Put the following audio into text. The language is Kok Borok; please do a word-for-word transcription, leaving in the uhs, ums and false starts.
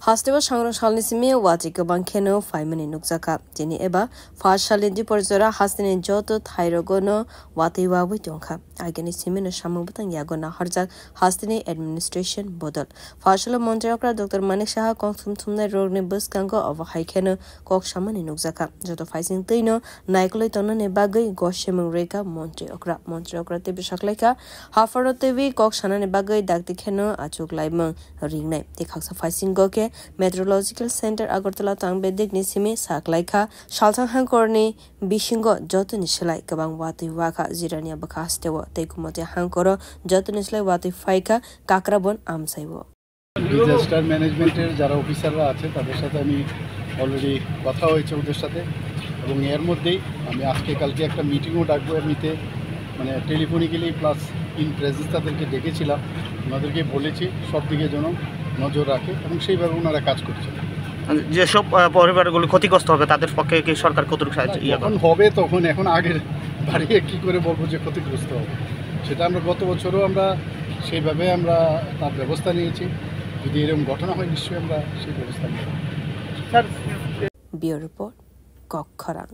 Hasteo sangrong salni simi watwi kwbang kheno phaimani nukjakha. Tini eba first salni dipor jora hasteni joto thairogono watwi wabwi tongkha. Agini simino samung bwtang yago naharjak hasteni administration bodol. First salo montri okra Doctor Manik Saha kok thum thumnai rokni bwskango obo hai kheno kok samani nukjakha. Joto phaising twino naikolwi tongnani bagwi gosemung rwkha montri okra. Montri okra teibo saklaikha, hapharo teiwi kok sanani bagwi dakti kheno achuk laimung ringnai. Tei khaksa phaisingo khe Meteorological Center Agartala tang bedekni simi saklaikha, salthang hangkorni bisingo jotoni slai kwbang watwi wakha Jirania bwkha hasteo tei Kumoti hangkoro jotoni slai watwi phaikha Kakrabon amsaibo. Disaster ম্যানেজমেন্টের যারা অফিসাররা আছে তাদের সাথে আমি অলরেডি কথা হয়েছে ওদের সাথে, এবং এর মধ্যেই আমি আজকে কালকে একটা মিটিংও ডাকবো। এমনিতে মানে টেলিফোনিক্যালি প্লাস ইন প্রেজেন্স তাদেরকে ডেকেছিলাম, ওনাদেরকে বলেছি সব দিকে যেন নজর রাখে এবং সেইভাবে ওনারা কাজ করছেন। যেসব আহ, পরিবারগুলি ক্ষতিগ্রস্ত হবে তাদের পক্ষে কি সরকার কতটুকু সাহায্য ইয়ে যখন হবে তখন, এখন আগের বাড়িয়ে কি করে বলবো যে ক্ষতিগ্রস্ত হবে? সেটা আমরা গত বছরও আমরা সেইভাবে আমরা তার ব্যবস্থা নিয়েছি। যদি এরকম ঘটনা হয় নিশ্চয়ই আমরা সেই ব্যবস্থা নেব। Bureau Report, Kokkhorang.